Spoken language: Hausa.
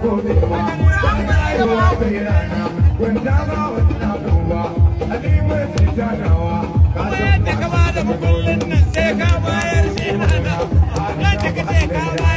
gode ma. Rayuwa bai rana, wanda ba wannan duba, alimar tijanawa. Kuma yadda ka ba da mukullin nan sai ka bayar shi na nan. Yadda ka ce ka bayar.